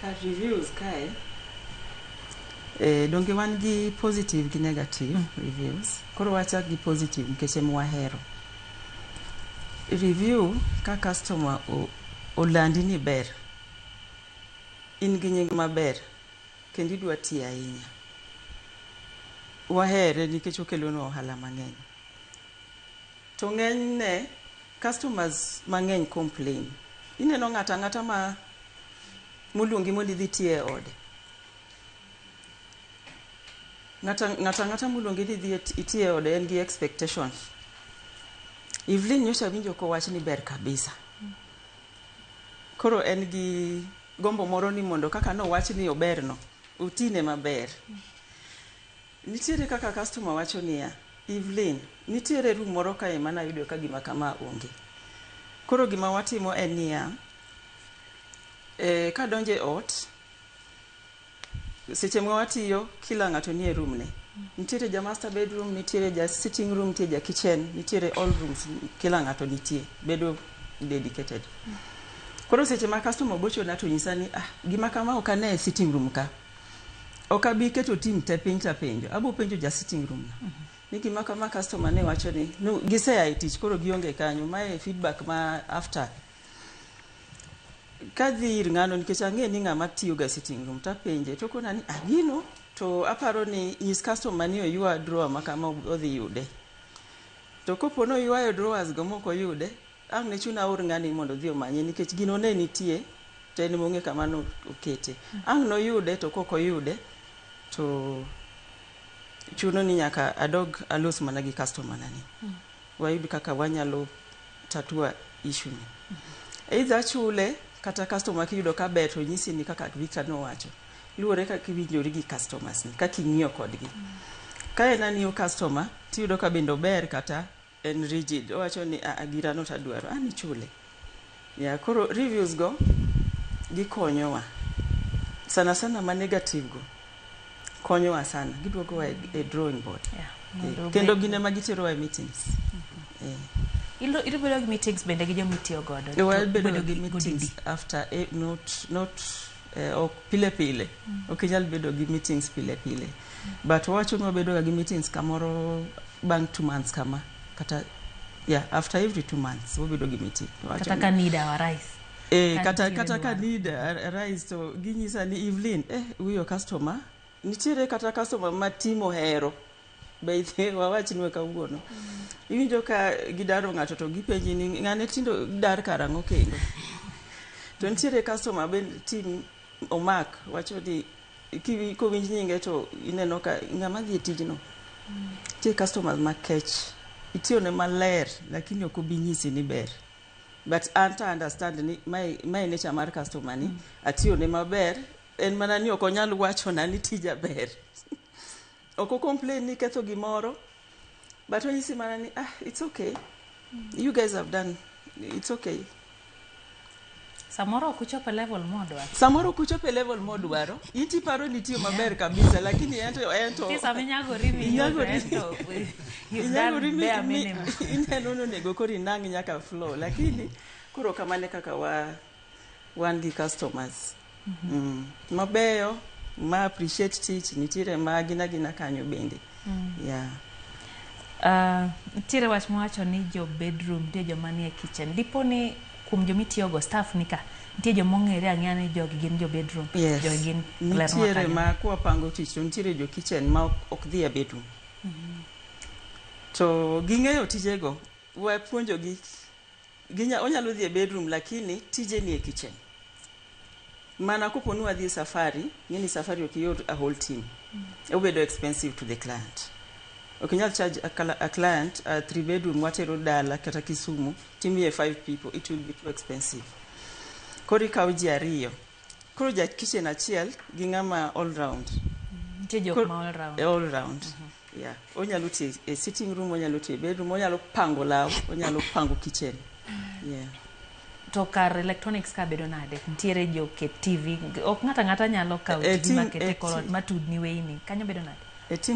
Kar reviews kae, donge wan gi positive gi negative reviews. Koro wachak gi positive nikech ema wahero. Review ka customer olandi ni ber, in gi nying maber kendo idwa tiyo ahinya. Wahere nikech okelonwa ohala mang'eny. To ng'enyne customers mang'eny complain. Ineno ng'ato ang'ata ma moluongi mondo idhi tiye e ode. Ng'ato ang'ata moluongi ni idhi iti e ode en gi expectations. Evelyn nyocha winjo kowach ni ber kabisa. Koro en gi gombo moro ni mondo kaka nowach ni oberno, otine maber. Nitiere kaka customer wacho niya, Evelyn, nitiere room moro kae manayudo ka gima kama onge. Koro gima watimo en niya, kadonjo e ot, seche ma watiyo, kila ng'ato nie room ne. Nitiere ja master bedroom, nitiere ja sitting room, nitiere ja kitchen, nitiere all rooms, kila ng'ato nitie, bedo dedicated. Koro seche ma customer ogochona to nyisa ni, ah, gima kama ok ane e sitting room ka. Ok abi keto team te piny tapenjo. Abo penjo ja sitting room no. Ni gima kama customer ne wacho ni, no, gisea e tich koro gionge kanyo. Mae feedback ma after. Kadhi ir ng'ano nikech ang'e ni ng'ama tiyo ga sitting room tapenje to okona ni ah gino to aparo ni nyis customer ni oywa drawer ma kama odhi yude. To kopo ni oywayo drawers go mok oyude, ang' ne chuna aor ng'ani mondo odhi omanye nikech gino ne nitie to en emong'e kama nokete. Ang' noyude to kok oyude to chuno ni nyaka adog alos mana gi customer na ni. Wayud kaka wanyalo tatua issue ni. Either achule kata customer kiyudo ka ber to nyisi ni kaka Victor nowacho. Luwore kaka iwinjori gi customers ni, kaka ing'iyo kodgi. Ka en a new customer, tiyudo ka bende ober kata en rigid. Owacho ni a gira no tadwaro, an ichule. Yeah, koro reviews go gikonyowa. Sana sana ma negative go konyowa sana. Giduogowa e drawing board. Mondo Kendo gin ema giterowa e meetings. Ibedo gi meetings bende gi joma itiyo godo. Wabedo Bedo gi meetings after not ok pile pile. Ok inyal bedo gi meetings pile pile. But wawacho ni wabedo ga gi meetings kamoro bang' 2 months kama. Kata yeah, after every 2 months wabedo gi meeting. Wawacho Kata ka need arise. Ka kata nitiere kata ka dwaro. need arise to ginyisa ni Evelyn, huyo customer nitiere kata customer ma team ohero be wawachnwa kawuono. Iwinjo ka gidaro ng'ato to gipenji ni ng'ane tindo dar karang'o kendo. To nitiere customer be team omak wacho ni kowinj nyinge to ineno ka ng'ama dhi e tijno. Nitie customers makech itiyone maler lakini ok obi nyisi ni ber. But an to understand ni mae nature mar customer ni atiyone maber en mana ni ok onyal wachona ni tija ber. Ok o complain ni ketho gimoro but onyisi mana ni ah it's okay. You guys have done it's okay. Samoro ok uchopo e level modwaro. Samoro ok uchopo e level modwaro, in tiparo ni itiyo maber kabisa lakini ento Nitie sama inyagori mi ento you've done inyagori bare minimum. Ineno ni onego koro inang' nyaka floor lakini koro kamano e kaka wan gi customers. Mabeyo ma appreciate tich nitiere ma gin agina kanyo bende. Yeah. Nitiere wach mowacho ni jo bedroom nitie joma nie kitchen. Dipo ni kuom jomitiyogo staff ni ka nitie joma ong'ere ang'eya ni jogi gin jo bedroom. Yes. Jogi gin lernwa Nitiere kanyo. ma kwapango tich to nitiere jo kitchen ma ok dhi e bedroom. To ging'eyo tijego, wapuonjogi onyalo dhi e bedroom lakini tije ni e kitchen. Mana kopo ni wadhi e safari, ng'e ni safari ok ior a whole team. Obedo expensive to the client. Ok inyal charge a client a three bedroom watero dala kata Kisumu timiye five people, it will be too expensive. Koro ikawo ji ariyo. Koro ja kitchen achiel gi ng'ama all round. Nitie jok ma all round. All round. Yeah. Onyalo tiyo e sitting room, onyalo tiyo e bedroom, onyalo pango law, onyalo pango kitchen. Yeah. To kar electronics ka bedo nade? Nitiere joket TV, ok ng'ato ang'ata nyalo kawo TV makete e kor ot matudni weyni. Kanyo bedo nade? E team